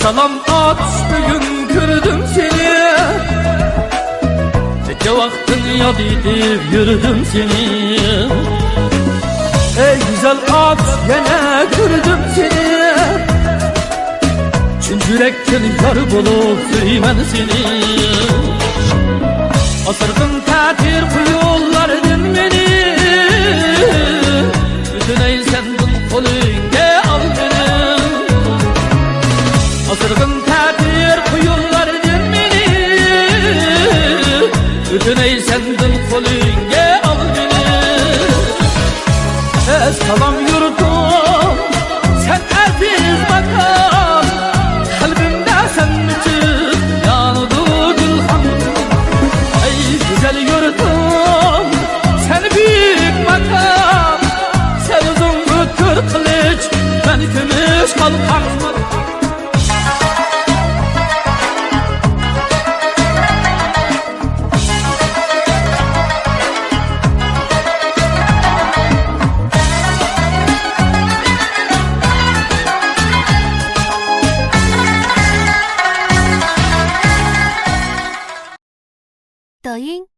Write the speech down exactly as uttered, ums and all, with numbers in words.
سالام ئاتۇش، بۈگۈن كۆردۈم سېنى. نەچچە ۋاقىتتىن ياد ئېتىپ يۈردۈم سېنى. ئەي گۈزەل ئاتۇش، يەنە كۆردۈم سېنى. چىن يۈرەكتىن يار بولۇپ سۆيىمەن سېنى. ئاسرىغىن تەتۈر قۇيۇنلاردىن مېنى، ئۆتۈنەي سەندىن قولۇڭغا ئال مېنى. ئاسرىغىن تەتۈر قۇيۇنلاردىن مېنى، ئۆتۈنەي سەندىن قولۇڭغا ئال مېنى. ئەسسالام يۇرتۇم، سەن ئەزىز ماكان، قەلبىمدە سەن ئۈچۈن يانىدۇ گۈلخان. ئەي گۈزەل يۇرتۇم، سەن بۈيۈك ماكان، سەن ئۆزۈڭ ئۆتكۈر قىلىچ، مەن كۈمۈش قالقان. 抖音